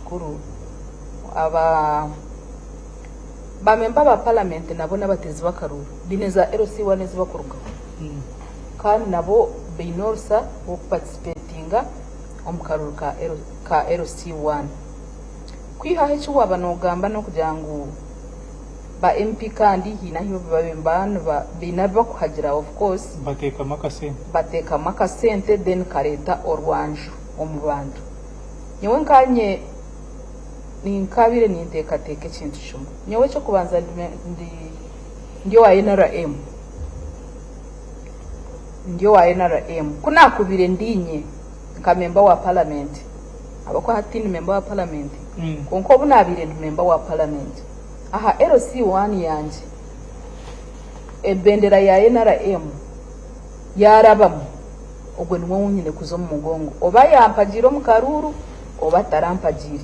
kikuru. Aba ba memba ba paramenti nabo n'abateezi b'akaruuru baine za LC one ezi bakurugaho kandi nabo baine orusa rw'okuparticipatinga omu karuuru ka ka LC one. Kwihaho eki waaba noogamba n'okugira ngu ba MP kandi haine ahu babaire nibaba baine abu bakuhagira of course. Bateekamu akasente. Bateekamu akasente then kareeta orwanju omu bantu. Nyowe nkanye ninkabaire ninteekateeka ekintu kimwe. Nyowe eky'okubanza ndi ndi owa NRM. Ndi owa NRM. Ku naakubaire ndi inye nka memba wa paramenti, ahabw'okuba hati tindi memba wa paramenti, kwonka obu naabaire ndi memba wa paramenti, aha LC one yangye ebendera ya NRM yaarabamu, ogwo niwe ou nyine kuza omu mugongo. Oba yaampagiire omu karuuru oba atarampagiire.